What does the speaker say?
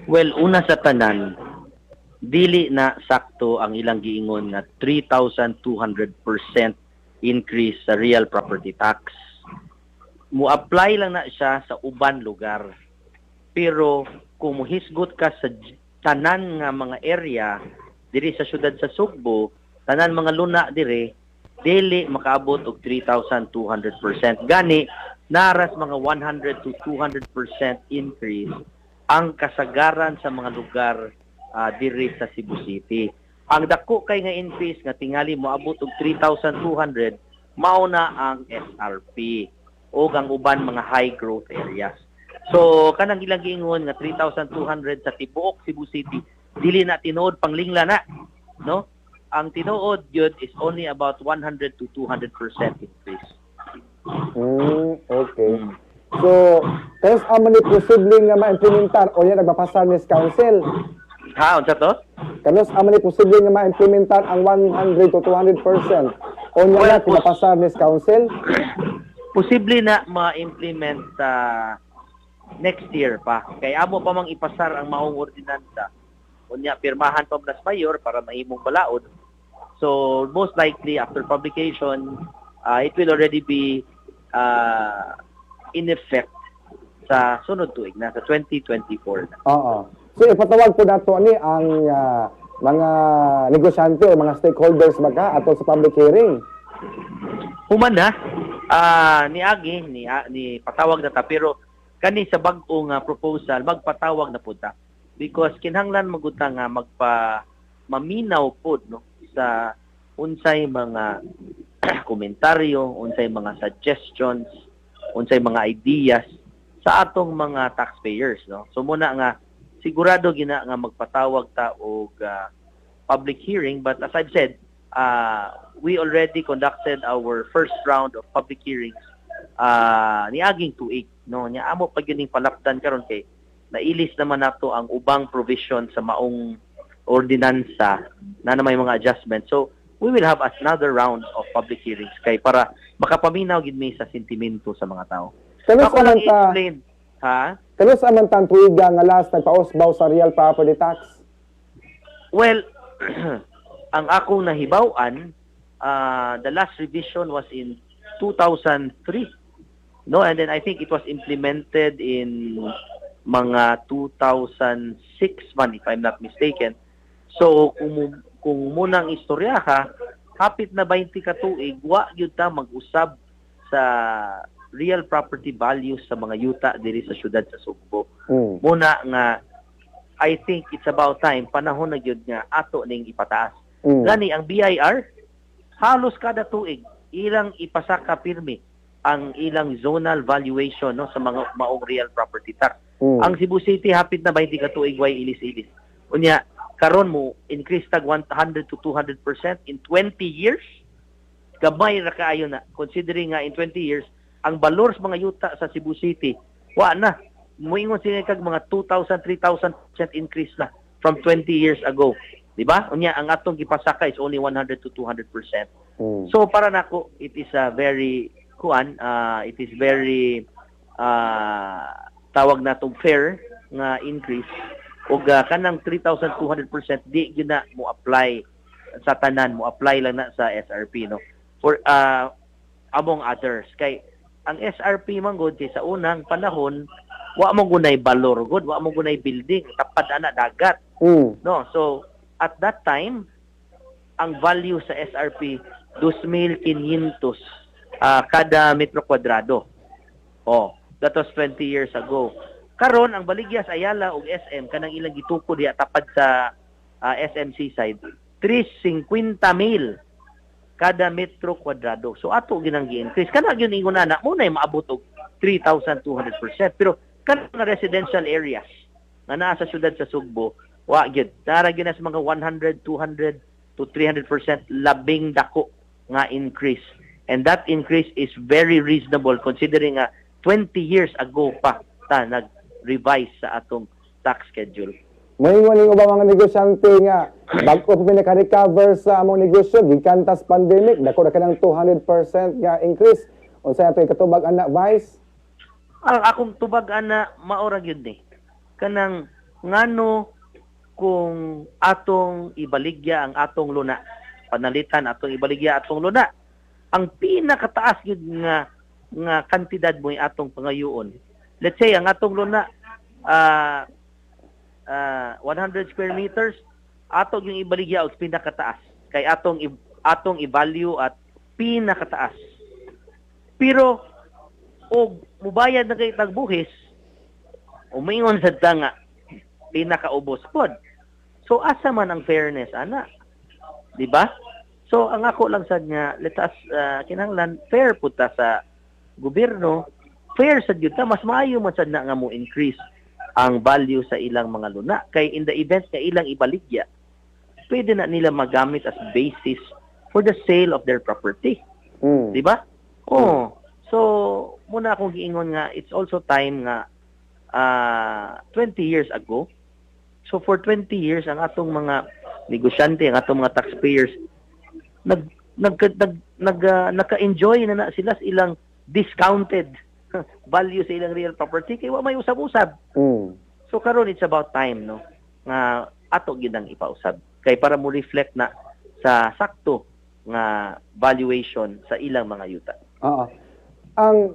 Well, una sa tanan, dili na sakto ang ilang giingon nga 3,200% increase sa real property tax. Mo-apply lang na siya sa uban lugar. Pero kung muhisgot ka sa tanan nga mga area diri sa syudad sa Sugbo, tanan mga luna diri, dili makaabot og 3,200%. Gani, naras mga 100 to 200% increase ang kasagaran sa mga lugar diri sa Cebu City. Ang dako kay nga increase nga tingali moabot og 3,200, mao na ang SRP o ang uban mga high growth areas. So kanang ilang giingon nga 3,200 sa tibuok Cebu City, dili na tinuod, panglingla na, no? Ang tinuod yun is only about 100 to 200% increase. Okay. So, kanus-a man ni posible nga ma-implementar o yan nagpapasar ni council? Ha, unsa to? Kanus-a man ni posible nga ma-implementar ang 100 to 200%? O niya Well, na kung mapasar ni council? Posible na ma-implement sa next year pa. Kay amo pa mang ipasar ang maong ordinansa. Unya pirmahan pa man sa mayor para mahimong balaod. So most likely after publication, it will already be in effect sa sunod tuig na, sa 2024 na. Oo. So, ipatawag po nato ni ang mga negosyante o mga stakeholders baka ato sa public hearing. Human na niagi ni ni patawag na ta, pero kani sa bag-o nga proposal magpatawag na pud ta because kinahanglan magud ta nga magpa maminaw pod, no, sa unsay mga komentaryo, unsay mga suggestions, unsay mga ideas sa atong mga taxpayers, no? So muna nga sigurado gina nga magpatawag ta og public hearing, but as I've said, we already conducted our first round of public hearings niaging tuig, no? Nya amo pa gyud ning palapdan karon kay nailis naman nato ang ubang provision sa maong ordinansa na may mga adjustment. So we will have another round of public hearings kay para makapaminaw gid mi sa sentimento sa mga tao. Kanus Ako lang man ta i-explain, ha? Kanus-a man tang tuiga nga last nagpausbaw sa real property tax? Well, ang akong nahibaw-an, the last revision was in 2003. No, and then I think it was implemented in mga 2006 man, if I'm not mistaken. So kung munang istorya ka, hapit na 20 ka tuig wa gyud ta mag-usab sa real property values sa mga yuta diri sa syudad sa Sugbo. Muna nga I think it's about time, panahon na gyud nga ato ning ipataas. Gani ang BIR, halos kada tuig ilang ipasaka pirmi ang ilang zonal valuation, no, sa mga maong real property tax. Ang Cebu City, hapit na 20 ka tuig way ilis-ilis. Unya karon mo increase tag 100 to 200% in 20 years. Gamay ra kaayo na, considering nga in 20 years ang balor sa mga yuta sa Cebu City wa na muingon sila kag mga 2,000 3,000% increase na from 20 years ago. Di ba? Unya ang atong gipasaka is only 100 to 200%. So para nako, it is a very kuan, it is very tawag natong fair nga increase ug kanang 3,200% di gyud na mo apply sa tanan, mo apply lang na sa SRP, no, for among others, kay ang SRP man gud kay sa unang panahon wa mo gunay balor gud, wa mo gunay building tapad ana dagat, no? So at that time ang value sa SRP 2,500 kada metro kwadrado. Oh, that was 20 years ago. Karon ang baligya sa Ayala ug SM, kanang ilang gitukod diha tapad sa SM Seaside, 350 mil kada metro kwadrado. So ato ginang gi-increase. Kana gyud ingon ana mo na maabot og 3,200%. Pero kanang mga residential areas nga naa sa syudad sa Sugbo, wa gyud. Tara gyud na sa mga 100, 200 to 300% labing dako nga increase. And that increase is very reasonable considering nga 20 years ago pa ta nag-revise sa atong tax schedule. Moingon ninyo ba mga negosyante nga bag-o pa mi naka-recover sa among negosyo gikan tas pandemic, dako ra kanang 200% nga increase? Unsa ato ikatubag ana, Vice? Ang akong tubag ana, mao ra gyud ni. Kanang Ngano kung atong ibaligya ang atong luna, panalitan atong ibaligya atong luna, ang pinakataas gyud nga kantidad mo atong pangayoon. Let's say ang atong luna 100 square meters, ato yung ibaligya og pinakataas kay atong i-value at pinakataas. Pero og mubayad na kay tagbuhis, umingon sad ta nga pinakaubos pod. So asa man ang fairness ana? Di ba? So ang ako lang sad nga, let us kinahanglan fair pud ta sa gobyerno, fair sad gyud ta. Mas maayo man sad na nga mo increase ang value sa ilang mga luna kay in the event nga ilang ibaligya, pwede na nila magamit as basis for the sale of their property. Di ba? Oh. So, muna akong giingon nga it's also time nga 20 years ago. So for 20 years ang atong mga negosyante, ang atong mga taxpayers nag nag nag, nag naka-enjoy na na sila sa ilang discounted value sa ilang real property kay wa may usab-usab. So karon it's about time, no, nga ato gyud ang ipausab kay para mo reflect na sa sakto nga valuation sa ilang mga yuta. Oo. Ang